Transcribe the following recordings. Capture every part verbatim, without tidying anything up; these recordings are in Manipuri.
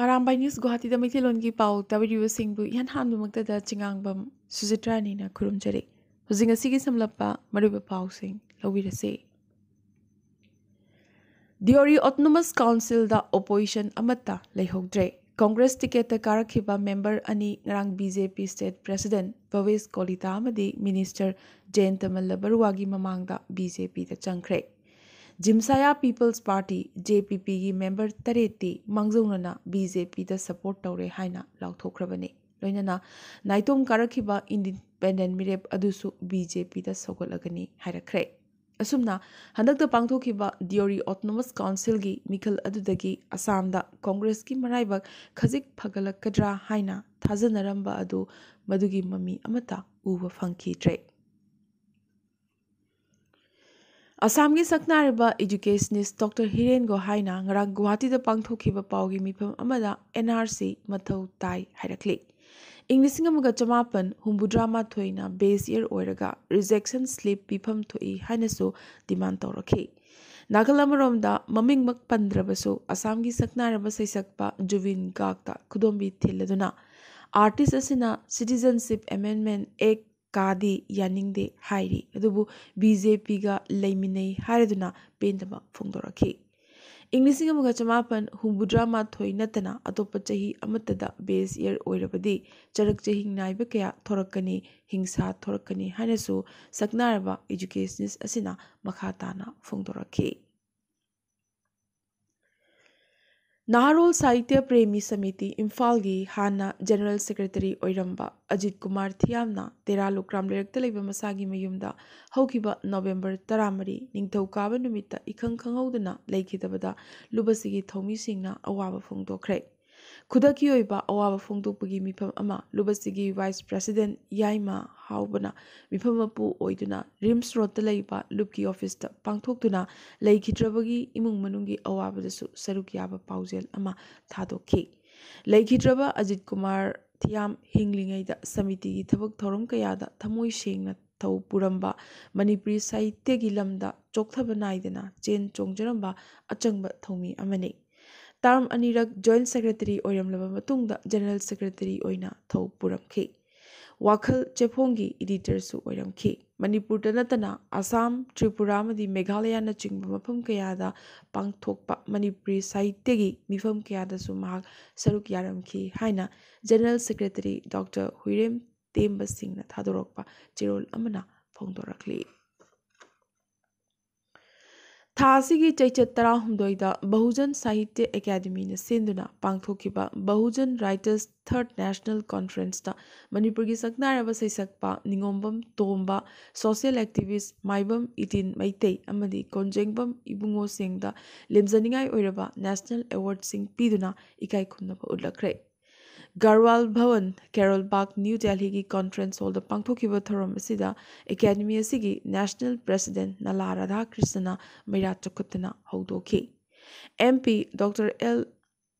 ꯑꯔꯥꯝꯕꯥꯏ ꯅ꯭ꯌꯨꯁ ꯒꯨꯋꯥꯍꯥꯇꯤꯗ ꯃꯩꯇꯩꯂꯣꯟꯒꯤ ꯄꯥꯎ ꯇꯥꯕꯤꯔꯤꯕꯁꯤꯡꯕꯨ ꯏꯍꯥꯟ ꯍꯥꯟꯕꯃꯛꯇꯗ ꯆꯤꯉꯥꯡꯕꯝ ꯁꯨꯖꯤꯇ꯭ꯔꯥꯅꯤꯅ ꯈꯨꯔꯨꯝꯖꯔꯤ꯫ ꯍꯧꯖꯤꯛ ꯉꯁꯤꯒꯤ ꯁꯝꯂꯞꯄ ꯃꯔꯨꯑꯣꯏꯕ ꯄꯥꯎꯁꯤꯡ ꯂꯧꯕꯤꯔꯁꯤ꯫ ꯗꯤꯑꯣꯔꯤ ꯑꯣꯇꯣꯅꯣꯃꯁ ꯀꯥꯎꯟꯁꯤꯜꯗ ꯑꯣꯄꯣꯖꯤꯁꯟ ꯑꯃꯠꯇ ꯂꯩꯍꯧꯗ꯭ꯔꯦ꯫ ꯀꯣꯡꯒ꯭ꯔꯦꯁ ꯇꯤꯀꯦꯠꯇ ꯀꯥꯔꯛꯈꯤꯕ ꯃꯦꯝꯕꯔ ꯑꯅꯤ ꯉꯔꯥꯡ ꯕꯤ ꯖꯦ ꯄꯤ ꯁ꯭ꯇꯦꯠ ꯄ꯭ꯔꯦꯁꯤꯗꯦꯟꯠ ꯚꯕꯦꯁ ꯀꯣꯂꯤꯇꯥ ꯑꯃꯗꯤ ꯃꯤꯅꯤꯁꯇꯔ ꯖꯌꯟꯇ ꯃꯜꯂ ꯕꯔꯨꯋꯥꯒꯤ ꯃꯃꯥꯡꯗ ꯕꯤ ꯖꯦ ꯄꯤꯗ ꯆꯪꯈ꯭ꯔꯦ꯫ ꯖꯤꯝꯁꯥꯌꯥ ꯄꯤꯄꯜꯁ ꯄꯥꯔꯇꯤ, ꯖꯦ ꯄꯤ ꯄꯤꯒꯤ ꯃꯦꯝꯕꯔ ꯇꯔꯦꯠꯇꯤ ꯃꯥꯡꯖꯧꯅꯅ ꯕꯤ ꯖꯦ ꯄꯤꯗ ꯁꯄꯣꯔꯠ ꯇꯧꯔꯦ ꯍꯥꯏꯅ ꯂꯥꯎꯊꯣꯛꯈ꯭ꯔꯕꯅꯤ꯫ ꯂꯣꯏꯅꯅ ꯅꯥꯏꯇꯣꯝ ꯀꯥꯔꯛꯈꯤꯕ ꯏꯟꯗꯤꯄꯦꯟꯗꯦꯟꯠ ꯃꯤꯔꯦꯞ ꯑꯗꯨꯁꯨ ꯕꯤ ꯖꯦ ꯄꯤꯗ ꯁꯧꯒꯠꯂꯒꯅꯤ ꯍꯥꯏꯔꯛꯈ꯭ꯔꯦ꯫ ꯑꯁꯨꯝꯅ ꯍꯟꯗꯛꯇ ꯄꯥꯡꯊꯣꯛꯈꯤꯕ ꯗꯤꯑꯣꯔꯤ ꯑꯣꯇꯣꯅꯣꯃꯁ ꯀꯥꯎꯟꯁꯤꯜꯒꯤ ꯃꯤꯈꯜ ꯑꯗꯨꯗꯒꯤ ꯑꯁꯥꯝꯗ ꯀꯣꯡꯒ꯭ꯔꯦꯁꯀꯤ ꯃꯔꯥꯏꯕꯛ ꯈꯖꯤꯛ ꯐꯒꯠꯂꯛꯀꯗ꯭ꯔꯥ ꯍꯥꯏꯅ ꯊꯥꯖꯅꯔꯝꯕ ꯑꯗꯨ ꯃꯗꯨꯒꯤ ꯃꯃꯤ ꯑꯃꯠꯇ ꯎꯕ ꯐꯪꯈꯤꯗ꯭ꯔꯦ꯫ ꯑꯁꯥꯝꯒꯤ ꯁꯛꯅꯥꯏꯔꯕ ꯏꯗꯨꯀꯦꯁꯅꯤꯁ ꯗꯣꯛꯇꯔ ꯍꯤꯔꯦꯟ ꯒꯣꯍꯥꯏꯅ ꯉꯔꯥꯡ ꯒꯨꯋꯥꯍꯥꯇꯤꯗ ꯄꯥꯡꯊꯣꯛꯈꯤꯕ ꯄꯥꯎꯒꯤ ꯃꯤꯐꯝ ꯑꯃꯗ ꯑꯦꯟ ꯑꯥꯔ ꯁꯤ ꯃꯊꯧ ꯇꯥꯏ ꯍꯥꯏꯔꯛꯂꯤ꯫ ꯏꯪ ꯂꯤꯁꯤꯡ ꯑꯃꯒ ꯆꯃꯥꯄꯟ ꯍꯨꯝꯐꯨꯇꯔꯥ ꯃꯥꯊꯣꯏꯅ ꯕꯦꯁ ꯏꯌꯔ ꯑꯣꯏꯔꯒ ꯔꯤꯖꯦꯛꯁꯟ ꯁ꯭ꯂꯤꯞ ꯄꯤꯐꯝ ꯊꯣꯛꯏ ꯍꯥꯏꯅꯁꯨ ꯗꯤꯃꯥꯟ ꯇꯧꯔꯛꯈꯤ꯫ ꯅꯥꯀꯜ ꯑꯃꯔꯣꯝꯗ, ꯃꯃꯤꯡꯃꯛ ꯄꯟꯗ꯭ꯔꯕꯁꯨ, ꯑꯁꯥꯝꯒꯤ ꯁꯛꯅꯥꯏꯔꯕ ꯁꯩꯁꯛꯄ ꯖꯨꯕꯤꯟ ꯒꯥꯔꯒꯇ ꯈꯨꯗꯣꯝꯕꯤ ꯊꯤꯜꯂꯗꯨꯅ ꯑꯥꯔꯇꯤꯁ ꯑꯁꯤꯅ ꯁꯤꯇꯤꯖꯟꯁꯤꯞ ꯑꯦꯃꯦꯟꯗꯃꯦꯟꯠ ꯑꯦꯛ ꯀꯥꯗꯦ, ꯌꯥꯅꯤꯡꯗꯦ ꯍꯥꯏꯔꯤ꯫ ꯑꯗꯨꯕꯨ ꯕꯤ ꯖꯦ ꯄꯤꯒ ꯂꯩꯃꯤꯟꯅꯩ ꯍꯥꯏꯔꯗꯨꯅ ꯄꯦꯟꯗꯕ ꯐꯣꯡꯗꯣꯔꯛꯈꯤ꯫ ꯏꯪ ꯂꯤꯁꯤꯡ ꯑꯃꯒ ꯆꯃꯥꯄꯟ ꯍꯨꯝꯐꯨꯇꯔꯥ ꯃꯥꯊꯣꯏ ꯅꯠꯇꯅ ꯑꯇꯣꯞꯄ ꯆꯍꯤ ꯑꯃꯠꯇꯗ ꯕꯦꯁ ꯏꯌꯔ ꯑꯣꯏꯔꯕꯗꯤ ꯆꯔꯛ ꯆꯍꯤꯡ ꯅꯥꯏꯕ ꯀꯌꯥ ꯊꯣꯔꯛꯀꯅꯤ, ꯍꯤꯡꯁꯥ ꯊꯣꯔꯛꯀꯅꯤ ꯍꯥꯏꯅꯁꯨ ꯁꯛꯅꯥꯏꯔꯕ ꯏꯗꯨꯀꯦꯁꯅꯤꯁ ꯑꯁꯤꯅ ꯃꯈꯥ ꯇꯥꯅ ꯐꯣꯡꯗꯣꯔꯛꯈꯤ꯫ ꯅꯍꯥꯔꯣꯜ ꯁꯥꯍꯤꯇ꯭ꯌ ꯄ꯭ꯔꯦꯃꯤ ꯁꯃꯤꯇꯤ ꯏꯝꯐꯥꯜꯒꯤ ꯍꯥꯟꯅ ꯖꯦꯅꯔꯦꯜ ꯁꯦꯀ꯭ꯔꯦꯇꯔꯤ ꯑꯣꯏꯔꯝꯕ ꯑꯖꯤꯠ ꯀꯨꯃꯥꯔ ꯊꯤꯌꯥꯝꯅ ꯇꯦꯔꯥ ꯂꯨꯀ꯭ꯔꯥꯝ ꯂꯩꯔꯛꯇ ꯂꯩꯕ ꯃꯁꯥꯒꯤ ꯃꯌꯨꯝꯗ ꯍꯧꯈꯤꯕ ꯅꯣꯕꯦꯝꯕꯔ ꯇꯔꯥꯃꯔꯤ, ꯅꯤꯡꯊꯧꯀꯥꯕ ꯅꯨꯃꯤꯠꯇ ꯏꯈꯪ ꯈꯪꯍꯧꯗꯅ ꯂꯩꯈꯤꯗꯕꯗ ꯂꯨꯕꯁꯤꯒꯤ ꯊꯧꯃꯤꯁꯤꯡꯅ ꯑꯋꯥꯕ ꯐꯣꯡꯗꯣꯛꯈ꯭ꯔꯦ꯫ ꯈꯨꯗꯛꯀꯤ ꯑꯣꯏꯕ ꯑꯋꯥꯕ ꯐꯣꯡꯗꯣꯛꯄꯒꯤ ꯃꯤꯐꯝ ꯑꯃ ꯂꯨꯕꯁꯤꯒꯤ ꯚꯥꯏꯁ ꯄ꯭ꯔꯦꯁꯤꯗꯦꯟꯠ ꯌꯥꯏꯃ ꯍꯥꯎꯕꯅ ꯃꯤꯐꯝ ꯃꯄꯨ ꯑꯣꯏꯗꯨꯅ ꯔꯤꯝꯁ ꯔꯣꯗꯇ ꯂꯩꯕ ꯂꯨꯞꯀꯤ ꯑꯣꯐꯤꯁꯇ ꯄꯥꯡꯊꯣꯛꯇꯨꯅ ꯂꯩꯈꯤꯗ꯭ꯔꯕꯒꯤ ꯏꯃꯨꯡ ꯃꯅꯨꯡꯒꯤ ꯑꯋꯥꯕꯗꯁꯨ ꯁꯔꯨꯛ ꯌꯥꯕ ꯄꯥꯎꯖꯦꯜ ꯑꯃ ꯊꯥꯗꯣꯛꯈꯤ꯫ ꯂꯩꯈꯤꯗ꯭ꯔꯕ ꯑꯖꯤꯠ ꯀꯨꯃꯥꯔ ꯊꯤꯌꯥꯝ ꯍꯤꯡꯂꯤꯉꯩꯗ ꯁꯃꯤꯇꯤꯒꯤ ꯊꯕꯛ ꯊꯧꯔꯝ ꯀꯌꯥꯗ ꯊꯃꯣꯏ ꯁꯦꯡꯅ ꯊꯧ ꯄꯨꯔꯝꯕ, ꯃꯅꯤꯄꯨꯔꯤ ꯁꯥꯍꯤꯇ꯭ꯌꯒꯤ ꯂꯝꯗ ꯆꯣꯛꯊꯕ ꯅꯥꯏꯗꯅ ꯆꯦꯟ ꯆꯣꯡꯖꯔꯝꯕ ꯑꯆꯪꯕ ꯊꯧꯃꯤ ꯑꯃꯅꯤ꯫ ꯇꯥꯔꯝ ꯑꯅꯤꯔꯛ ꯖꯣꯏꯟꯠ ꯁꯦꯀ꯭ꯔꯦꯇꯔꯤ ꯑꯣꯏꯔꯝꯂꯕ ꯃꯇꯨꯡꯗ ꯖꯦꯅꯔꯦꯜ ꯁꯦꯀ꯭ꯔꯦꯇꯔꯤ ꯑꯣꯏꯅ ꯊꯧ ꯄꯨꯔꯝꯈꯤ꯫ ꯋꯥꯈꯜ ꯆꯦꯐꯣꯡꯒꯤ ꯏꯗꯤꯇꯔꯁꯨ ꯑꯣꯏꯔꯝꯈꯤ꯫ ꯃꯅꯤꯄꯨꯔꯗ ꯅꯠꯇꯅ ꯑꯁꯥꯝ, ꯇ꯭ꯔꯤꯄꯨꯔꯥ ꯑꯃꯗꯤ ꯃꯦꯘꯥꯂꯌꯥꯅꯆꯤꯡꯕ ꯃꯐꯝ ꯀꯌꯥꯗ ꯄꯥꯡꯊꯣꯛꯄ ꯃꯅꯤꯄꯨꯔꯤ ꯁꯥꯍꯤꯇ꯭ꯌꯒꯤ ꯃꯤꯐꯝ ꯀꯌꯥꯗꯁꯨ ꯃꯍꯥꯛ ꯁꯔꯨꯛ ꯌꯥꯔꯝꯈꯤ ꯍꯥꯏꯅ ꯖꯦꯅꯔꯦꯜ ꯁꯦꯀ꯭ꯔꯦꯇꯔꯤ ꯗꯣꯛꯇꯔ ꯍꯨꯏꯔꯦꯝ ꯇꯦꯝꯕ ꯁꯤꯡꯅ ꯊꯥꯗꯣꯔꯛꯄ ꯆꯦꯔꯣꯜ ꯑꯃꯅ ꯐꯣꯡꯗꯣꯔꯛꯂꯤ꯫ ꯊꯥ ꯑꯁꯤꯒꯤ ꯆꯩꯆꯠ ꯇꯔꯥꯍꯨꯝꯗꯣꯏꯗ ꯕꯍꯨꯖꯟ ꯁꯥꯍꯤꯇ꯭ꯌ ꯑꯦꯀꯥꯗꯃꯤꯅ ꯁꯤꯟꯗꯨꯅ ꯄꯥꯡꯊꯣꯛꯈꯤꯕ ꯕꯍꯨꯖꯟ ꯔꯥꯏꯇꯔꯁ ꯊꯔꯠ ꯅꯦꯁꯅꯦꯜ ꯀꯣꯟꯐ꯭ꯔꯦꯟꯁꯇ ꯃꯅꯤꯄꯨꯔꯒꯤ ꯁꯛꯅꯥꯏꯔꯕ ꯁꯩꯁꯛꯄ ꯅꯤꯉꯣꯝꯕꯝ ꯇꯣꯝꯕ, ꯁꯣꯁꯤꯌꯦꯜ ꯑꯦꯛꯇꯤꯚꯤꯁ ꯃꯥꯏꯕꯝ ꯏꯇꯤꯟ ꯃꯩꯇꯩ ꯑꯃꯗꯤ ꯀꯣꯟꯖꯦꯡꯕꯝ ꯏꯕꯨꯡꯉꯣꯁꯤꯡꯗ ꯂꯦꯝꯖꯅꯤꯡꯉꯥꯏ ꯑꯣꯏꯔꯕ ꯅꯦꯁꯅꯦꯜ ꯑꯦꯋꯥꯔꯗꯁꯤꯡ ꯄꯤꯗꯨꯅ ꯏꯀꯥꯏ ꯈꯨꯝꯅꯕ ꯎꯠꯂꯛꯈ꯭ꯔꯦ꯫ ꯒꯔꯋꯥꯜ ꯚꯋꯟ, ꯀꯦꯔꯣꯜ ꯕꯥꯒ, ꯅ꯭ꯌꯨ ꯗꯦꯜꯍꯤꯒꯤ ꯀꯣꯟꯐ꯭ꯔꯦꯟꯁ ꯍꯣꯜꯗ ꯄꯥꯡꯊꯣꯛꯈꯤꯕ ꯊꯧꯔꯝ ꯑꯁꯤꯗ ꯑꯦꯀꯥꯗꯃꯤ ꯑꯁꯤꯒꯤ ꯅꯦꯁꯅꯦꯜ ꯄ꯭ꯔꯦꯁꯤꯗꯦꯟꯠ ꯅꯂꯥ ꯔꯥꯙꯥꯀ꯭ꯔꯤꯁꯅꯅ ꯃꯩꯔꯥ ꯆꯥꯎꯈꯠꯇꯅ ꯍꯧꯗꯣꯛꯈꯤ꯫ ꯑꯦꯝ ꯄꯤ ꯗꯣꯛꯇꯔ ꯑꯦꯜ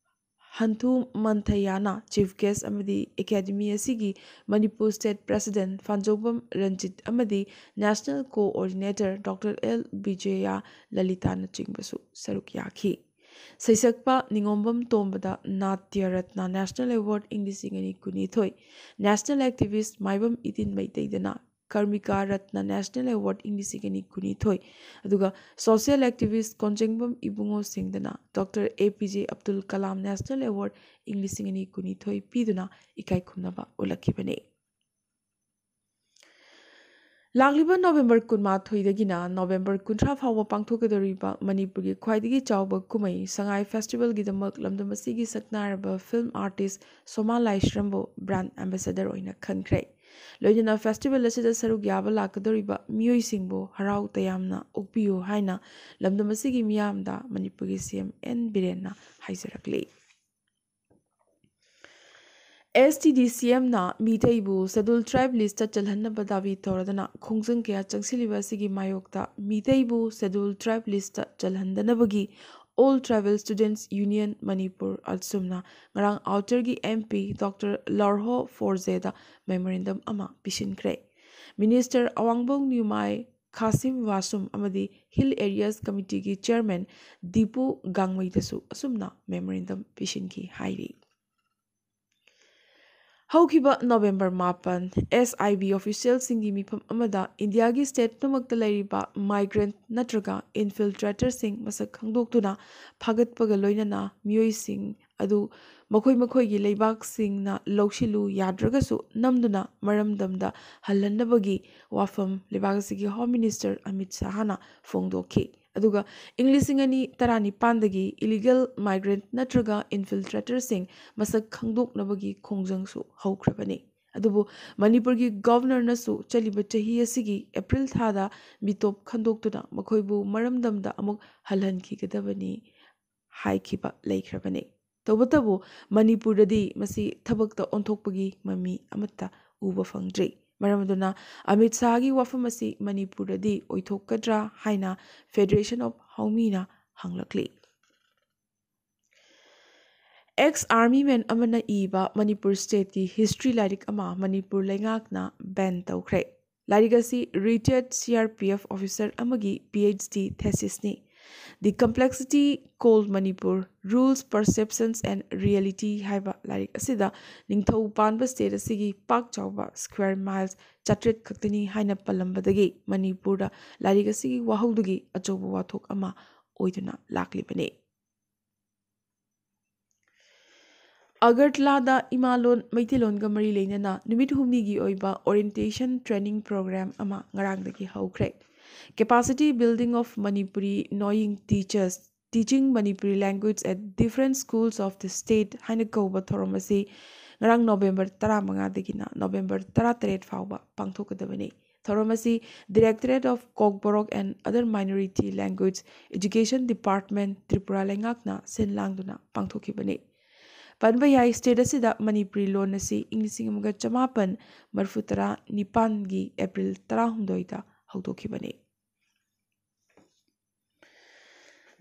ꯍꯟꯊꯨꯃꯟꯊꯌꯥꯅ ꯆꯤꯐ ꯒꯦꯁ꯭ꯠ ꯑꯃꯗꯤ ꯑꯦꯀꯥꯗꯃꯤ ꯑꯁꯤꯒꯤ ꯃꯅꯤꯄꯨꯔ ꯁ꯭ꯇꯦꯠ ꯄ꯭ꯔꯦꯁꯤꯗꯦꯟꯠ ꯐꯥꯟꯖꯧꯕꯝ ꯔꯟꯖꯤꯠ ꯑꯃꯗꯤ national coordinator doctor L Bijoy ꯂꯂꯤꯇꯥꯅꯆꯤꯡꯕꯁꯨ ꯁꯔꯨꯛ ꯌꯥꯈꯤ꯫ ꯁꯩꯁꯛꯄ ꯅꯤꯉꯣꯝꯕꯝ ꯇꯣꯝꯕꯗ ꯅꯥꯇ꯭ꯌ ꯔꯠꯅ ꯅꯦꯁꯅꯦꯜ ꯑꯦꯋꯥꯔꯗ ꯏꯪ ꯂꯤꯁꯤꯡ ꯑꯅꯤ ꯀꯨꯟꯅꯤꯊꯣꯏ, ꯅꯦꯁꯅꯦꯜ ꯑꯦꯛꯇꯤꯚꯤꯁ꯭ꯠ ꯃꯥꯏꯕꯝ ꯏꯇꯤꯟ ꯃꯩꯇꯩꯗꯅ ꯀꯔꯃꯤꯀꯥ ꯔꯠꯅ ꯅꯦꯁꯅꯦꯜ ꯑꯦꯋꯥꯔꯗ ꯏꯪ ꯂꯤꯁꯤꯡ ꯑꯅꯤ ꯀꯨꯟꯅꯤꯊꯣꯏ, ꯑꯗꯨꯒ ꯁꯣꯁꯤꯌꯦꯜ ꯑꯦꯛꯇꯤꯚꯤꯁ꯭ꯠ ꯀꯣꯟꯖꯦꯡꯕꯝ ꯏꯕꯨꯡꯉꯣꯁꯤꯡꯗꯅ doctor A P J Abdul Kalam national award ꯏꯪ ꯂꯤꯁꯤꯡ ꯑꯅꯤ ꯀꯨꯟꯅꯤꯊꯣꯏ ꯄꯤꯗꯨꯅ ꯏꯀꯥꯏ ꯈꯨꯝꯅꯕ ꯎꯠꯂꯛꯈꯤꯕꯅꯤ꯫ ꯂꯥꯛꯂꯤꯕ ꯅꯣꯕꯦꯝꯕꯔ ꯀꯨꯟꯃꯥꯊꯣꯏꯗꯒꯤꯅ ꯅꯣꯕꯦꯝꯕꯔ ꯀꯨꯟꯊ꯭ꯔꯥ ꯐꯥꯎꯕ ꯄꯥꯡꯊꯣꯛꯀꯗꯧꯔꯤꯕ ꯃꯅꯤꯄꯨꯔꯒꯤ ꯈ꯭ꯋꯥꯏꯗꯒꯤ ꯆꯥꯎꯕ ꯀꯨꯝꯍꯩ ꯁꯉꯥꯏ ꯐꯦꯁꯇꯤꯚꯦꯜꯒꯤꯗꯃꯛ ꯂꯝꯗꯝ ꯑꯁꯤꯒꯤ ꯁꯛꯅꯥꯏꯔꯕ ꯐꯤꯜꯝ ꯑꯥꯔꯇꯤꯁ꯭ꯠ ꯁꯣꯃꯥ ꯂꯥꯏꯁ꯭ꯔꯝꯕꯨ ꯕ꯭ꯔꯥꯟꯗ ꯑꯦꯝꯕꯦꯁꯦꯗꯔ ꯑꯣꯏꯅ ꯈꯟꯈ꯭ꯔꯦ꯫ ꯂꯣꯏꯅꯅ ꯐꯦꯁꯇꯤꯚꯦꯜ ꯑꯁꯤꯗ ꯁꯔꯨꯛ ꯌꯥꯕ ꯂꯥꯛꯀꯗꯧꯔꯤꯕ ꯃꯤꯑꯣꯏꯁꯤꯡꯕꯨ ꯍꯔꯥꯎ ꯇꯌꯥꯝꯅ ꯑꯣꯛꯄꯤꯌꯨ ꯍꯥꯏꯅ ꯂꯝꯗꯝ ꯑꯁꯤꯒꯤ ꯃꯤꯌꯥꯝꯗ ꯃꯅꯤꯄꯨꯔꯒꯤ ꯁꯤ ꯑꯦꯝ ꯑꯦꯟ ꯕꯤꯔꯦꯟꯅ ꯍꯥꯏꯖꯔꯛꯂꯤ꯫ ꯑꯦꯁ ꯇꯤ ꯗꯤ ꯁꯤ ꯑꯦꯝꯅ ꯃꯤꯇꯩꯕꯨ ꯁꯦꯗꯨꯜ ꯇ꯭ꯔꯥꯏꯕ ꯂꯤꯁꯇ ꯆꯜꯍꯟꯅꯕ ꯗꯥꯕꯤ ꯇꯧꯔꯗꯨꯅ ꯈꯣꯡꯖꯪ ꯀꯌꯥ ꯆꯪꯁꯤꯜꯂꯤꯕ ꯑꯁꯤꯒꯤ ꯃꯥꯌꯣꯛꯇ ꯃꯤꯇꯩꯕꯨ ꯁꯦꯗꯨꯜ ꯇ꯭ꯔꯥꯏꯕ ꯂꯤꯁꯇ ꯆꯜꯍꯟꯗꯅꯕꯒꯤ all tribal students union Manipur, ꯑꯜꯁꯨꯝꯅ ꯉꯔꯥꯡ ꯑꯥꯎꯇꯔꯒꯤ M P doctor Lorho Pfoze memorandum ꯑꯃ ꯄꯤꯁꯤꯟꯈ꯭ꯔꯦ꯫ ꯃꯤꯅꯤꯁꯇꯔ ꯑꯋꯥꯡꯕꯣꯡ ꯅ꯭ꯌꯨꯃꯥꯏ ꯈꯥꯁꯤꯝ ꯋꯥꯁꯨꯝ ꯑꯃꯗꯤ Hill Areas Committeeꯒꯤ Chairman ꯗꯤꯄꯨ ꯒꯥꯡꯃꯩꯗꯁꯨ ꯑꯁꯨꯝꯅ memorandum ꯄꯤꯁꯤꯟꯈꯤ ꯍꯥꯏꯔꯤ꯫ ꯍꯧꯈꯤꯕ ꯅꯣꯕꯦꯝꯕꯔ ꯃꯥꯄꯟ, SIB officialꯁꯤꯡꯒꯤ ꯃꯤꯐꯝ ꯑꯃꯗ ꯏꯟꯗꯤꯌꯥꯒꯤ state ꯄꯨꯝꯅꯃꯛꯇ ꯂꯩꯔꯤꯕ migrant ꯅꯠꯇ꯭ꯔꯒ infiltratorꯁꯤꯡ ꯃꯁꯛ ꯈꯪꯗꯣꯛꯇꯨꯅ ꯐꯥꯒꯠꯄꯒ ꯂꯣꯏꯅꯅ ꯃꯤꯑꯣꯏꯁꯤꯡ ꯑꯗꯨ ꯃꯈꯣꯏ ꯃꯈꯣꯏꯒꯤ ꯂꯩꯕꯥꯛꯁꯤꯡꯅ ꯂꯧꯁꯤꯜꯂꯨ ꯌꯥꯗ꯭ꯔꯒꯁꯨ ꯅꯝꯗꯨꯅ ꯃꯔꯝꯗꯝꯗ ꯍꯜꯍꯟꯅꯕꯒꯤ ꯋꯥꯐꯝ ꯂꯩꯕꯥꯛ ꯑꯁꯤꯒꯤ Home Minister ꯑꯃꯤꯠ ꯁꯥꯍꯅ ꯐꯣꯡꯗꯣꯛꯈꯤ꯫ ꯑꯗꯨꯒ ꯏꯪ ꯂꯤꯁꯤꯡ ꯑꯅꯤ ꯇꯔꯥꯅꯤꯄꯥꯟꯗꯒꯤ illegal migrant ꯅꯠꯇ꯭ꯔꯒ infiltratorꯁꯤꯡ ꯃꯁꯛ ꯈꯪꯗꯣꯛꯅꯕꯒꯤ ꯈꯣꯡꯖꯪꯁꯨ ꯍꯧꯈ꯭ꯔꯕꯅꯤ꯫ ꯑꯗꯨꯕꯨ ꯃꯅꯤꯄꯨꯔꯒꯤ Governorꯅꯁꯨ ꯆꯠꯂꯤꯕ ꯆꯍꯤ ꯑꯁꯤꯒꯤ ꯑꯦꯄ꯭ꯔꯤꯜ ꯊꯥꯗ ꯃꯤꯇꯣꯞ ꯈꯟꯗꯣꯛꯇꯨꯅ ꯃꯈꯣꯏꯕꯨ ꯃꯔꯝꯗꯝꯗ ꯑꯃꯨꯛ ꯍꯜꯍꯟꯈꯤꯒꯗꯕꯅꯤ ꯍꯥꯏꯈꯤꯕ ꯂꯩꯈ꯭ꯔꯕꯅꯤ꯫ ꯇꯧꯕꯇꯕꯨ ꯃꯅꯤꯄꯨꯔꯗꯗꯤ ꯃꯁꯤ ꯊꯕꯛꯇ ꯑꯣꯟꯊꯣꯛꯄꯒꯤ ꯃꯃꯤ ꯑꯃꯠꯇ ꯎꯕ ꯐꯪꯗ꯭ꯔꯤ꯫ ꯃꯔꯝ ꯑꯗꯨꯅ ꯑꯃꯤꯠ ꯁꯥꯍꯒꯤ ꯋꯥꯐꯝ ꯑꯁꯤ ꯃꯅꯤꯄꯨꯔꯗꯗꯤ ꯑꯣꯏꯊꯣꯛꯀꯗ꯭ꯔꯥ ꯍꯥꯏꯅ Federation of Haomiꯅ ꯍꯪꯂꯛꯂꯤ꯫ Ex army man ꯑꯃꯅ ꯏꯕ ꯃꯅꯤꯄꯨꯔ stateꯀꯤ history ꯂꯥꯏꯔꯤꯛ ꯑꯃ ꯃꯅꯤꯄꯨꯔ ꯂꯩꯉꯥꯛꯅ ban ꯇꯧꯈ꯭ꯔꯦ꯫ ꯂꯥꯏꯔꯤꯛ ꯑꯁꯤ retired CRPF officer ꯑꯃꯒꯤ PhD thesisꯅꯤ꯫ The Complexity Called Manipur: Rules, Perceptions and Reality ꯍꯥꯏꯕ ꯂꯥꯏꯔꯤꯛ ꯑꯁꯤꯗ ꯅꯤꯡꯊꯧ ꯄꯥꯟꯕ state ꯑꯁꯤꯒꯤ ꯄꯥꯛ ꯆꯥꯎꯕ square miles ꯆꯥꯇ꯭ꯔꯦꯠ ꯈꯛꯇꯅꯤ ꯍꯥꯏꯅ ꯄꯜꯂꯝꯕꯗꯒꯤ ꯃꯅꯤꯄꯨꯔꯗ ꯂꯥꯏꯔꯤꯛ ꯑꯁꯤꯒꯤ ꯋꯥꯍꯧꯗꯨꯒꯤ ꯑꯆꯧꯕ ꯋꯥꯊꯣꯛ ꯑꯃ ꯑꯣꯏꯗꯨꯅ ꯂꯥꯛꯂꯤꯕꯅꯤ꯫ ꯑꯒꯔꯇꯂꯥꯗ ꯏꯃꯥꯂꯣꯟ ꯃꯩꯇꯩꯂꯣꯟꯒ ꯃꯔꯤ ꯂꯩꯅꯅ ꯅꯨꯃꯤꯠ ꯍꯨꯝꯅꯤꯒꯤ ꯑꯣꯏꯕ orientation training program ꯑꯃ ꯉꯔꯥꯡꯗꯒꯤ ꯍꯧꯈ꯭ꯔꯦ꯫ Capacity Building of Manipuri Noying Teachers: Teaching Manipuri Language at Different Schools of the State ꯍꯥꯏꯅ ꯀꯧꯕ ꯊꯧꯔꯝ ꯑꯁꯤ ꯉꯔꯥꯡ ꯅꯣꯕꯦꯝꯕꯔ ꯇꯔꯥꯃꯉꯥꯗꯒꯤꯅ ꯅꯣꯕꯦꯝꯕꯔ ꯇꯔꯥꯇꯔꯦꯠ ꯐꯥꯎꯕ ꯄꯥꯡꯊꯣꯛꯀꯗꯕꯅꯤ꯫ ꯊꯧꯔꯝ ꯑꯁꯤ Directorate of Kokborok and Other Minority Language Education Department, Tripura ꯂꯩꯉꯥꯛꯅ ꯁꯤꯟ ꯂꯥꯡꯗꯨꯅ ꯄꯥꯡꯊꯣꯛꯈꯤꯕꯅꯤ꯫ ꯄꯟꯕ ꯌꯥꯏ, state ꯑꯁꯤꯗ ꯃꯅꯤꯄꯨꯔꯤ ꯂꯣꯟ ꯑꯁꯤ ꯏꯪ ꯂꯤꯁꯤꯡ ꯑꯃꯒ ꯆꯃꯥꯄꯟ ꯃꯔꯤꯐꯨ ꯇꯔꯥ ꯅꯤꯄꯥꯟꯒꯤ ꯑꯦꯄ꯭ꯔꯤꯜ ꯇꯔꯥꯍꯨꯝꯗꯣꯏꯗ ꯍꯧꯗꯣꯛꯈꯤꯕꯅꯤ꯫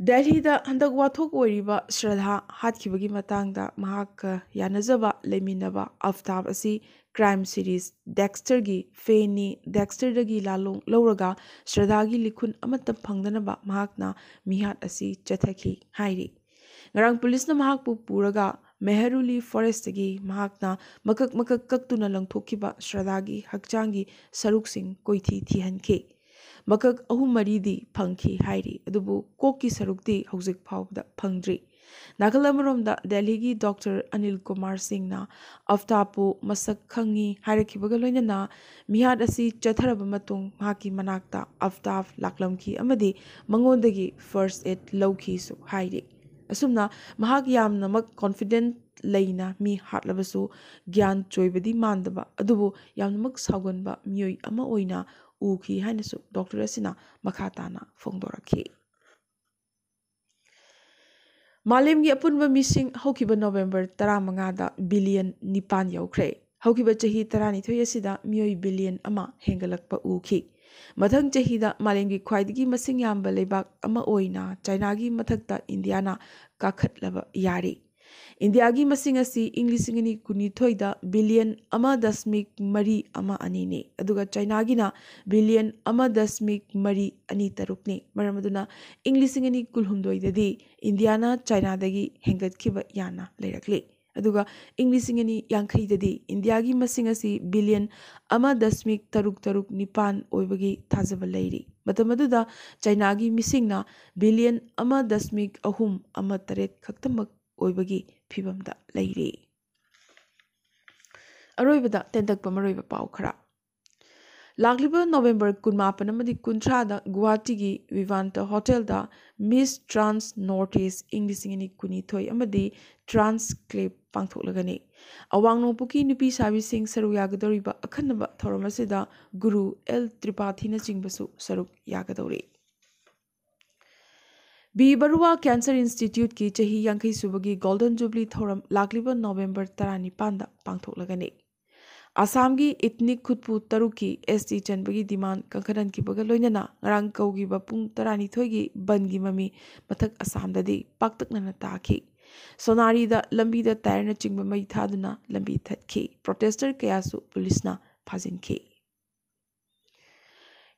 ꯗꯦꯜꯍꯤꯗ ꯍꯟꯗꯛ ꯋꯥꯊꯣꯛ ꯑꯣꯏꯔꯤꯕ ꯁ꯭ꯔꯗꯥ ꯍꯥꯠꯈꯤꯕꯒꯤ ꯃꯇꯥꯡꯗ ꯃꯍꯥꯛꯀ ꯌꯥꯅꯖꯕ ꯂꯩꯃꯤꯟꯅꯕ ꯑꯐꯇꯥꯕ ꯑꯁꯤ ꯀ꯭ꯔꯥꯏꯝ ꯁꯤꯔꯤꯁ ꯗꯦꯛꯁꯇꯔꯒꯤ ꯐꯦꯟꯅꯤ꯫ ꯗꯦꯛꯁꯇꯔꯗꯒꯤ ꯂꯥꯂꯣꯡ ꯂꯧꯔꯒ ꯁ꯭ꯔꯗꯥꯒꯤ ꯂꯤꯈꯨꯟ ꯑꯃꯠꯇ ꯐꯪꯗꯅꯕ ꯃꯍꯥꯛꯅ ꯃꯤꯍꯥꯠ ꯑꯁꯤ ꯆꯠꯊꯈꯤ ꯍꯥꯏꯔꯤ꯫ ꯉꯔꯥꯡ ꯄꯨꯂꯤꯁꯅ ꯃꯍꯥꯛꯄꯨ ꯄꯨꯔꯒ ꯃꯦꯍꯔꯨꯂꯤ ꯐꯣꯔꯦꯁꯇꯒꯤ ꯃꯍꯥꯛꯅ ꯃꯀꯛ ꯃꯀꯛ ꯀꯛꯇꯨꯅ ꯂꯪꯊꯣꯛꯈꯤꯕ ꯁ꯭ꯔꯗꯥꯒꯤ ꯍꯛꯆꯥꯡꯒꯤ ꯁꯔꯨꯛꯁꯤꯡ ꯀꯣꯏꯊꯤ ꯊꯤꯍꯟꯈꯤ꯫ ꯃꯀꯛ ꯑꯍꯨꯝ ꯃꯔꯤꯗꯤ ꯐꯪꯈꯤ ꯍꯥꯏꯔꯤ, ꯑꯗꯨꯕꯨ ꯀꯣꯛꯀꯤ ꯁꯔꯨꯛꯇꯤ ꯍꯧꯖꯤꯛ ꯐꯥꯎꯕꯗ ꯐꯪꯗ꯭ꯔꯤ꯫ ꯅꯥꯀꯜ ꯑꯃꯔꯣꯝꯗ ꯗꯦꯜꯍꯤꯒꯤ ꯗꯣꯛꯇꯔ ꯑꯅꯤꯜ ꯀꯨꯃꯥꯔ ꯁꯤꯡꯅ ꯑꯐꯇꯥꯕꯄꯨ ꯃꯁꯛ ꯈꯪꯉꯤ ꯍꯥꯏꯔꯛꯈꯤꯕꯒ ꯂꯣꯏꯅꯅ ꯃꯤꯍꯥꯠ ꯑꯁꯤ ꯆꯠꯊꯔꯕ ꯃꯇꯨꯡ ꯃꯍꯥꯛꯀꯤ ꯃꯅꯥꯛꯇ ꯑꯐꯇꯥꯕ ꯂꯥꯛꯂꯝꯈꯤ ꯑꯃꯗꯤ ꯃꯉꯣꯟꯗꯒꯤ ꯐꯥꯔꯁ ꯑꯦꯗ ꯂꯧꯈꯤꯁꯨ ꯍꯥꯏꯔꯤ꯫ ꯑꯁꯨꯝꯅ ꯃꯍꯥꯛ ꯌꯥꯝꯅꯃꯛ ꯀꯣꯟꯐꯤꯗꯦꯟꯠ ꯂꯩꯅ ꯃꯤ ꯍꯥꯠꯂꯕꯁꯨ ꯒ꯭ꯌꯥꯟ ꯆꯣꯏꯕꯗꯤ ꯃꯥꯟꯗꯕ ꯑꯗꯨꯕꯨ ꯌꯥꯝꯅꯃꯛ ꯁꯥꯎꯒꯟꯕ ꯃꯤꯑꯣꯏ ꯑꯃ ꯑꯣꯏꯅ ꯎꯈꯤ ꯍꯥꯏꯅꯁꯨ ꯗꯣꯛꯇꯔ ꯑꯁꯤꯅ ꯃꯈꯥ ꯇꯥꯅ ꯐꯣꯡꯗꯣꯔꯛꯈꯤ꯫ ꯃꯥꯂꯦꯝꯒꯤ ꯑꯄꯨꯟꯕ ꯃꯤꯁꯤꯡ ꯍꯧꯈꯤꯕ ꯅꯣꯕꯦꯝꯕꯔ ꯇꯔꯥꯃꯉꯥꯗ ꯕꯤꯂꯤꯌꯟ ꯅꯤꯄꯥꯟ ꯌꯧꯈ꯭ꯔꯦ꯫ ꯍꯧꯈꯤꯕ ꯆꯍꯤ ꯇꯔꯥꯅꯤꯊꯣꯏ ꯑꯁꯤꯗ ꯃꯤꯑꯣꯏ ꯕꯤꯂꯤꯌꯟ ꯑꯃ ꯍꯦꯟꯒꯠꯂꯛꯄ ꯎꯈꯤ꯫ ꯃꯊꯪ ꯆꯍꯤꯗ ꯃꯥꯂꯦꯝꯒꯤ ꯈ꯭ꯋꯥꯏꯗꯒꯤ ꯃꯁꯤꯡ ꯌꯥꯝꯕ ꯂꯩꯕꯥꯛ ꯑꯃ ꯑꯣꯏꯅ ꯆꯥꯏꯅꯥꯒꯤ ꯃꯊꯛꯇ ꯏꯟꯗꯤꯌꯥꯅ ꯀꯥꯈꯠꯂꯕ ꯌꯥꯔꯤ꯫ ꯏꯟꯗꯤꯌꯥꯒꯤ ꯃꯁꯤꯡ ꯑꯁꯤ ꯏꯪ ꯂꯤꯁꯤꯡ ꯑꯅꯤ ꯀꯨꯟꯅꯤꯊꯣꯏꯗ ꯕꯤꯂꯤꯌꯟ ꯑꯃ ꯗꯁꯃꯤꯛ ꯃꯔꯤ ꯑꯃ ꯑꯅꯤꯅꯤ, ꯑꯗꯨꯒ ꯆꯥꯏꯅꯥꯒꯤꯅ ꯕꯤꯂꯤꯌꯟ ꯑꯃ ꯗꯁꯃꯤꯛ ꯃꯔꯤ ꯑꯅꯤ ꯇꯔꯨꯛꯅꯤ꯫ ꯃꯔꯝ ꯑꯗꯨꯅ ꯏꯪ ꯂꯤꯁꯤꯡ ꯑꯅꯤ ꯀꯨꯟꯍꯨꯝꯗꯣꯏꯗꯗꯤ ꯏꯟꯗꯤꯌꯥꯅ ꯆꯥꯏꯅꯥꯗꯒꯤ ꯍꯦꯟꯒꯠꯈꯤꯕ ꯌꯥꯅ ꯂꯩꯔꯛꯂꯤ꯫ ꯑꯗꯨꯒ ꯏꯪ ꯂꯤꯁꯤꯡ ꯑꯅꯤ ꯌꯥꯡꯈꯩꯗꯗꯤ ꯏꯟꯗꯤꯌꯥꯒꯤ ꯃꯁꯤꯡ ꯑꯁꯤ ꯕꯤꯂꯤꯌꯟ ꯑꯃ ꯗꯁꯃꯤꯛ ꯇꯔꯨꯛ ꯇꯔꯨꯛ ꯅꯤꯄꯥꯟ ꯑꯣꯏꯕꯒꯤ ꯊꯥꯖꯕ ꯂꯩꯔꯤ꯫ ꯃꯇꯝ ꯑꯗꯨꯗ ꯆꯥꯏꯅꯥꯒꯤ ꯃꯤꯁꯤꯡꯅ ꯕꯤꯂꯤꯌꯟ ꯑꯃ ꯗꯁꯃꯤꯛ ꯑꯍꯨꯝ ꯑꯃ ꯇꯔꯦꯠ ꯈꯛꯇꯃꯛ ꯑꯣꯏꯕꯒꯤ ꯐꯤꯕꯝꯗ ꯂꯩꯔꯤ꯫ ꯑꯔꯣꯏꯕꯗ ꯇꯦꯟꯇꯛꯄ ꯃꯔꯣꯏꯕ ꯄꯥꯎ ꯈꯔ꯫ ꯂꯥꯛꯂꯤꯕ ꯅꯣꯕꯦꯝꯕꯔ ꯀꯨꯟꯃꯥꯄꯟ ꯑꯃꯗꯤ ꯀꯨꯟꯊ꯭ꯔꯥꯗ ꯒꯨꯋꯥꯍꯥꯇꯤꯒꯤ ꯚꯤꯚꯥꯟꯇ ꯍꯣꯇꯦꯜꯗ ꯃꯤꯁ ꯇ꯭ꯔꯥꯟꯁ ꯅꯣꯔꯠ ꯏꯁ ꯏꯪ ꯂꯤꯁꯤꯡ ꯑꯅꯤ ꯀꯨꯟꯅꯤꯊꯣꯏ ꯑꯃꯗꯤ ꯇ꯭ꯔꯥꯟꯁ ꯀ꯭ꯂꯤꯞ ꯄꯥꯡꯊꯣꯛꯂꯒꯅꯤ꯫ ꯑꯋꯥꯡ ꯅꯣꯡꯄꯣꯛꯀꯤ ꯅꯨꯄꯤ ꯁꯥꯕꯤꯁꯤꯡ ꯁꯔꯨꯛ ꯌꯥꯒꯗꯧꯔꯤꯕ ꯑꯈꯟꯅꯕ ꯊꯧꯔꯝ ꯑꯁꯤꯗ ꯒꯨꯔꯨ ꯑꯦꯜ ꯇ꯭ꯔꯤꯄꯥꯊꯤꯅꯆꯤꯡꯕꯁꯨ ꯁꯔꯨꯛ ꯌꯥꯒꯗꯧꯔꯤ꯫ ꯕꯤ ꯕꯔꯨꯋꯥ ꯀꯦꯟꯁꯔ ꯏꯟꯁꯇꯤꯇ꯭ꯌꯨꯠꯀꯤ ꯆꯍꯤ ꯌꯥꯡꯈꯩ ꯁꯨꯕꯒꯤ ꯒꯣꯜꯗꯟ ꯖꯨꯕꯂꯤ ꯊꯧꯔꯝ ꯂꯥꯛꯂꯤꯕ ꯅꯣꯕꯦꯝꯕꯔ ꯇꯔꯥꯅꯤꯄꯥꯟꯗ ꯄꯥꯡꯊꯣꯛꯂꯒꯅꯤ꯫ ꯑꯁꯥꯝꯒꯤ ꯏꯊꯅꯤꯛ ꯈꯨꯠꯄꯨ ꯇꯔꯨꯛꯀꯤ ꯑꯦꯁ ꯇꯤ ꯆꯟꯕꯒꯤ ꯗꯤꯃꯥꯟ ꯀꯟꯈꯠꯍꯟꯈꯤꯕꯒ ꯂꯣꯏꯅꯅ ꯉꯔꯥꯡ ꯀꯧꯈꯤꯕ ꯄꯨꯡ ꯇꯔꯥꯅꯤꯊꯣꯏꯒꯤ ꯕꯟꯒꯤ ꯃꯃꯤ ꯃꯊꯛ ꯑꯁꯥꯝꯗꯗꯤ ꯄꯥꯛꯇꯛꯅꯅ ꯇꯥꯈꯤ꯫ ꯁꯣꯅꯥꯔꯤꯗ ꯂꯝꯕꯤꯗ ꯇꯥꯌꯔꯅꯆꯤꯡꯕ ꯃꯩ ꯊꯥꯗꯨꯅ ꯂꯝꯕꯤ ꯊꯠꯈꯤ꯫ ꯄ꯭ꯔꯣꯇꯦꯁꯇꯔ ꯀꯌꯥꯁꯨ ꯄꯨꯂꯤꯁꯅ ꯐꯥꯖꯤꯟꯈꯤ꯫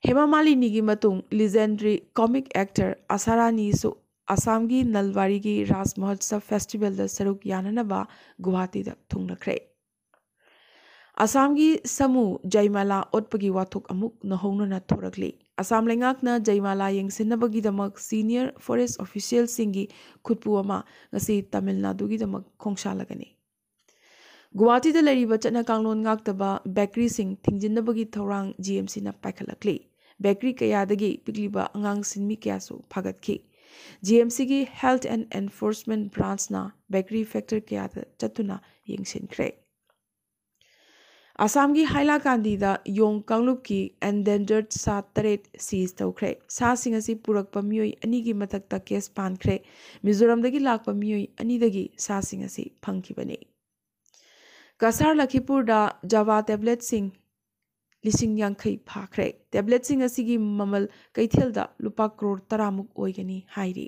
ꯍꯦꯃꯥ ꯃꯥꯂꯤꯅꯤꯒꯤ ꯃꯇꯨꯡ ꯂꯤꯖꯦꯟꯗꯔꯤ ꯀꯣꯃꯤꯛ ꯑꯦꯛꯇꯔ ꯑꯁꯥꯔꯥꯅꯤꯁꯨ ꯑꯁꯥꯝꯒꯤ ꯅꯜꯕꯥꯔꯤꯒꯤ ꯔꯥꯖ ꯃꯍꯣꯠꯁꯕ ꯐꯦꯁꯇꯤꯚꯦꯜꯗ ꯁꯔꯨꯛ ꯌꯥꯅꯅꯕ ꯒꯨꯋꯥꯍꯥꯇꯤꯗ ꯊꯨꯡꯂꯈ꯭ꯔꯦ꯫ ꯑꯁꯥꯝꯒꯤ ꯁꯥꯃꯨ ꯖꯩꯃꯥꯂꯥ ꯑꯣꯠꯄꯒꯤ ꯋꯥꯊꯣꯛ ꯑꯃꯨꯛ ꯅꯧꯍꯧꯅꯅ ꯊꯣꯔꯛꯂꯤ꯫ ꯑꯁꯥꯝ ꯂꯩꯉꯥꯛꯅ ꯖꯩꯃꯥꯂꯥ ꯌꯦꯡꯁꯤꯟꯅꯕꯒꯤꯗꯃꯛ ꯁꯤꯅꯤꯌꯔ ꯐꯣꯔꯦꯁ ꯑꯣꯐꯤꯁꯤꯌꯦꯜꯁꯤꯡꯒꯤ ꯈꯨꯠꯄꯨ ꯑꯃ ꯉꯁꯤ ꯇꯥꯃꯤꯜ ꯅꯥꯗꯨꯒꯤꯗꯃꯛ ꯈꯣꯡꯁꯥꯜꯂꯒꯅꯤ꯫ ꯒꯨꯋꯥꯍꯥꯇꯤꯗ ꯂꯩꯔꯤꯕ ꯆꯠꯅ ꯀꯥꯡꯂꯣꯟ ꯉꯥꯛꯇꯕ ꯕꯦꯀꯔꯤꯁꯤꯡ ꯊꯤꯡꯖꯤꯟꯅꯕꯒꯤ ꯊꯧꯔꯥꯡ ꯖꯤ ꯑꯦꯝ ꯁꯤꯅ ꯄꯥꯏꯈꯠꯂꯛꯂꯤ꯫ ꯕꯦꯀꯔꯤ ꯀꯌꯥꯗꯒꯤ ꯄꯤꯛꯂꯤꯕ ꯑꯉꯥꯡ ꯁꯤꯟꯃꯤ ꯀꯌꯥꯁꯨ ꯐꯥꯒꯠꯈꯤ꯫ ꯖꯤ ꯑꯦꯝ ꯁꯤꯒꯤ Health and Enforcement Branchꯅ ꯕꯦꯀꯔꯤ ꯐꯦꯛꯇꯔ ꯀꯌꯥꯗ ꯆꯠꯇꯨꯅ ꯌꯦꯡꯁꯤꯟꯈ꯭ꯔꯦ꯫ ꯑꯁꯥꯝꯒꯤ ꯍꯥꯏꯂꯥꯀꯥꯟꯗꯤꯗ ꯌꯣꯡ ꯀꯥꯡꯂꯨꯞꯀꯤ ꯑꯦꯟꯗꯦꯟꯖꯔꯠ ꯁꯥ ꯇꯔꯦꯠ ꯁꯤꯖ ꯇꯧꯈ꯭ꯔꯦ꯫ ꯁꯥꯁꯤꯡ ꯑꯁꯤ ꯄꯨꯔꯛꯄ ꯃꯤꯑꯣꯏ ꯑꯅꯤꯒꯤ ꯃꯊꯛꯇ ꯀꯦꯁ ꯄꯥꯟꯈ꯭ꯔꯦ꯫ ꯃꯤꯖꯣꯔꯥꯝꯗꯒꯤ ꯂꯥꯛꯄ ꯃꯤꯑꯣꯏ ꯑꯅꯤꯗꯒꯤ ꯁꯥꯁꯤꯡ ꯑꯁꯤ ꯐꯪꯈꯤꯕꯅꯤ꯫ ꯀꯁꯥꯔ ꯂꯈꯤꯄꯨꯔꯗ ꯖꯥꯋꯥ ꯇꯦꯕ꯭ꯂꯦꯠꯁꯤꯡ ꯂꯤꯁꯤꯡ ꯌꯥꯡꯈꯩ ꯐꯥꯈ꯭ꯔꯦ꯫ ꯇꯦꯕ꯭ꯂꯦꯠꯁꯤꯡ ꯑꯁꯤꯒꯤ ꯃꯃꯜ ꯀꯩꯊꯦꯜꯗ ꯂꯨꯄꯥ ꯀ꯭ꯔꯣꯔ ꯇꯔꯥꯃꯨꯛ ꯑꯣꯏꯒꯅꯤ ꯍꯥꯏꯔꯤ꯫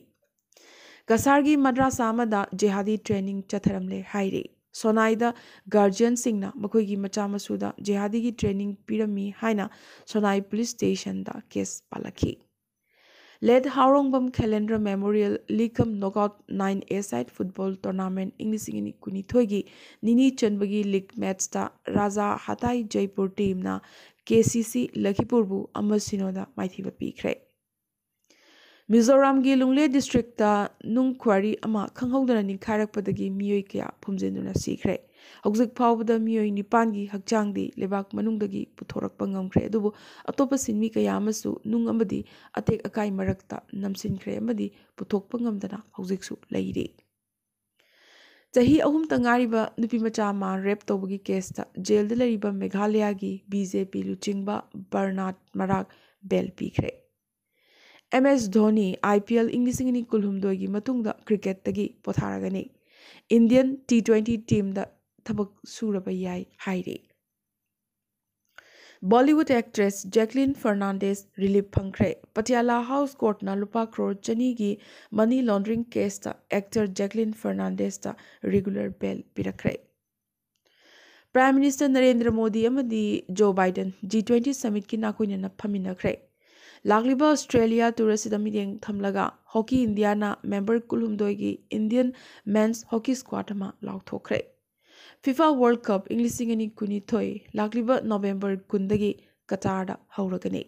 ꯀꯁꯥꯔꯒꯤ ꯃꯗ꯭ꯔꯥꯁꯥ ꯑꯃꯗ ꯖꯤꯍꯥꯗꯤ ꯇ꯭ꯔꯦꯅꯤꯡ ꯆꯠꯊꯔꯝꯂꯦ ꯍꯥꯏꯔꯤ꯫ ꯁꯣꯅꯥꯏꯗ ꯒꯥꯔꯖꯤꯌꯟꯁꯤꯡꯅ ꯃꯈꯣꯏꯒꯤ ꯃꯆꯥ ꯃꯁꯨꯗ ꯖꯤꯍꯥꯗꯤꯒꯤ ꯇ꯭ꯔꯦꯅꯤꯡ ꯄꯤꯔꯝꯃꯤ ꯍꯥꯏꯅ ꯁꯣꯅꯥꯏ ꯄꯨꯂꯤꯁ ꯁ꯭ꯇꯦꯁꯟꯗ ꯀꯦꯁ ꯄꯥꯜꯂꯛꯈꯤ꯫ Late Haorongbam Khelendra memorial league cum knockout nine A side football tournament ꯏꯪ ꯂꯤꯁꯤꯡ ꯑꯅꯤ ꯀꯨꯟꯅꯤꯊꯣꯏꯒꯤ ꯅꯤꯅꯤ ꯆꯟꯕꯒꯤ ꯂꯤꯒ ꯃꯦꯠꯆꯇ ꯔꯥꯖꯥ ꯍꯇꯥꯏ ꯖꯩꯄꯨꯔ ꯇꯤꯝꯅ ꯀꯦ ꯁꯤ ꯁꯤ ꯂꯈꯤꯄꯨꯔꯕꯨ ꯑꯃ ꯁꯤꯅꯣꯗ ꯃꯥꯏꯊꯤꯕ ꯄꯤꯈ꯭ꯔꯦ꯫ ꯃꯤꯖꯣꯔꯥꯝꯒꯤ ꯂꯨꯡꯂꯦ ꯗꯤꯁꯇ꯭ꯔꯤꯛꯇ ꯅꯨꯡ ꯈ꯭ꯋꯥꯔꯤ ꯑꯃ ꯈꯪꯍꯧꯗꯅ ꯅꯤꯡꯈꯥꯏꯔꯛꯄꯗꯒꯤ ꯃꯤꯑꯣꯏ ꯀꯌꯥ ꯐꯨꯝꯖꯤꯟꯗꯨꯅ ꯁꯤꯈ꯭ꯔꯦ꯫ ꯍꯧꯖꯤꯛ ꯐꯥꯎꯕꯗ ꯃꯤꯑꯣꯏ ꯅꯤꯄꯥꯟꯒꯤ ꯍꯛꯆꯥꯡꯗꯤ ꯂꯩꯕꯥꯛ ꯃꯅꯨꯡꯗꯒꯤ ꯄꯨꯊꯣꯔꯛꯄ ꯉꯝꯈ꯭ꯔꯦ, ꯑꯗꯨꯕꯨ ꯑꯇꯣꯞꯄ ꯁꯤꯟꯃꯤ ꯀꯌꯥ ꯑꯃꯁꯨ ꯅꯨꯡ ꯑꯃꯗꯤ ꯑꯇꯦꯛ ꯑꯀꯥꯏ ꯃꯔꯛꯇ ꯅꯝꯁꯤꯟꯈ꯭ꯔꯦ ꯑꯃꯗꯤ ꯄꯨꯊꯣꯛꯄ ꯉꯝꯗꯅ ꯍꯧꯖꯤꯛꯁꯨ ꯂꯩꯔꯤ꯫ ꯆꯍꯤ ꯑꯍꯨꯝꯇ ꯉꯥꯏꯔꯤꯕ ꯅꯨꯄꯤ ꯃꯆꯥ ꯑꯃ ꯔꯦꯞ ꯇꯧꯕꯒꯤ ꯀꯦꯁꯇ ꯖꯦꯜꯗ ꯂꯩꯔꯤꯕ ꯃꯦꯘꯥꯂꯌꯥꯒꯤ ꯕꯤ ꯖꯦ ꯄꯤ ꯂꯨꯆꯤꯡꯕ ꯕꯔꯅꯥꯠ ꯃꯔꯥꯛ ꯕꯦꯜ ꯄꯤꯈ꯭ꯔꯦ꯫ M S Dhoni I P L ꯏꯪ ꯂꯤꯁꯤꯡ ꯑꯅꯤ ꯀꯨꯟꯍꯨꯝꯗꯣꯏꯒꯤ ꯃꯇꯨꯡꯗ ꯀ꯭ꯔꯤꯀꯦꯠꯇꯒꯤ ꯄꯣꯊꯥꯔꯒꯅꯤ꯫ ꯏꯟꯗꯤꯌꯟ ꯇꯤ ꯇ꯭ꯋꯦꯟꯇꯤ ꯇꯤꯝꯗ ꯊꯕꯛ ꯁꯨꯔꯕ ꯌꯥꯏ ꯍꯥꯏꯔꯤ꯫ Bollywood actress Jacqueline Fernandez relief ꯐꯪꯈ꯭ꯔꯦ꯫ Patiala House Courtꯅ ꯂꯨꯄꯥ crore ꯆꯅꯤꯒꯤ money laundering caseꯇ actor Jacqueline Fernandezꯇ regular bail ꯄꯤꯔꯛꯈ꯭ꯔꯦ꯫ Prime Minister Narendra Modi ꯑꯃꯗꯤ ꯖꯣ ꯕꯥꯏꯗꯟ G twenty summitꯀꯤ ꯅꯥꯀꯣꯏꯅꯅ ꯐꯝꯃꯤꯟꯅꯈ꯭ꯔꯦ꯫ ꯂꯥꯛꯂꯤꯕ Australia tour ꯑꯁꯤꯗ ꯃꯤꯠꯌꯦꯡ ꯊꯝꯂꯒ ꯍꯣꯀꯤ ꯏꯟꯗꯤꯌꯥꯅ member ꯀꯨꯟꯍꯨꯝꯗꯣꯏꯒꯤ Indian men's hockey squad ꯑꯃ ꯂꯥꯎꯊꯣꯛꯈ꯭ꯔꯦ꯫ FIFA World Cup ꯏꯪ ꯂꯤꯁꯤꯡ ꯑꯅꯤ ꯀꯨꯟꯅꯤꯊꯣꯏ ꯂꯥꯛꯂꯤꯕ November ꯀꯨꯟꯗꯒꯤ ꯀꯇꯥꯔꯗ ꯍꯧꯔꯒꯅꯤ꯫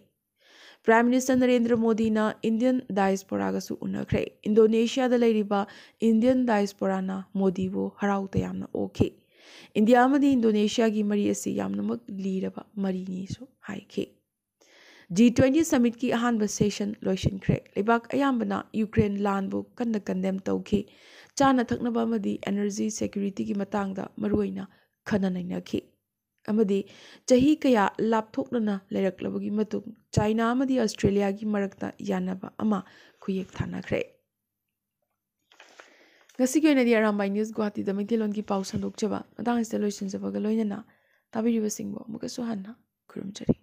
Prime Minister ꯅꯔꯦꯟꯗ꯭ꯔ ꯃꯣꯗꯤꯅ Indian diasporaꯒꯁꯨ ꯎꯅꯈ꯭ꯔꯦ꯫ ꯏꯟꯗꯣꯅꯦꯁꯤꯌꯥꯗ ꯂꯩꯔꯤꯕ Indian diasporaꯅ ꯃꯣꯗꯤꯕꯨ ꯍꯔꯥꯎ ꯇꯌꯥꯝꯅ ꯑꯣꯛꯈꯤ꯫ ꯏꯟꯗꯤꯌꯥ ꯑꯃꯗꯤ ꯏꯟꯗꯣꯅꯦꯁꯤꯌꯥꯒꯤ ꯃꯔꯤ ꯑꯁꯤ ꯌꯥꯝꯅꯃꯛ ꯂꯤꯔꯕ ꯃꯔꯤꯅꯤꯁꯨ ꯍꯥꯏꯈꯤ꯫ G twenty summitꯀꯤ ꯑꯍꯥꯟꯕ session ꯂꯣꯏꯁꯤꯟꯈ꯭ꯔꯦ꯫ ꯂꯩꯕꯥꯛ ꯑꯌꯥꯝꯕꯅ ꯌꯨꯀ꯭ꯔꯦꯟ ꯂꯥꯟꯕꯨ ꯀꯟꯅ condemn ꯇꯧꯈꯤ꯫ ꯆꯥꯅ ꯊꯛꯅꯕ ꯑꯃꯗꯤ energy securityꯒꯤ ꯃꯇꯥꯡꯗ ꯃꯔꯨꯑꯣꯏꯅ ꯈꯟꯅ ꯅꯩꯅꯈꯤ꯫ ꯑꯃꯗꯤ ꯆꯍꯤ ꯀꯌꯥ ꯂꯥꯞꯊꯣꯛꯅꯅ ꯂꯩꯔꯛꯂꯕꯒꯤ ꯃꯇꯨꯡ ꯆꯥꯏꯅꯥ ꯑꯃꯗꯤ ꯑꯁꯇ꯭ꯔꯦꯂꯤꯌꯥꯒꯤ ꯃꯔꯛꯇ ꯌꯥꯅꯕ ꯑꯃ ꯈꯨꯌꯦꯛ ꯊꯥꯅꯈ꯭ꯔꯦ꯫ ꯉꯁꯤꯒꯤ ꯑꯣꯏꯅꯗꯤ ꯑꯔꯥꯝꯕꯥꯏ ꯅ꯭ꯌꯨꯁ ꯒꯨꯋꯥꯍꯥꯇꯤꯗ ꯃꯩꯇꯩꯂꯣꯟꯒꯤ ꯄꯥꯎ ꯁꯟꯗꯣꯛꯆꯕ ꯃꯇꯥꯡ ꯑꯁꯤꯗ ꯂꯣꯏꯁꯤꯟꯖꯕꯒ ꯂꯣꯏꯅꯅ ꯇꯥꯕꯤꯔꯤꯕꯁꯤꯡꯕꯨ ꯑꯃꯨꯛꯀꯁꯨ ꯍꯟꯅ ꯈꯨꯔꯨꯝꯖꯔꯤ꯫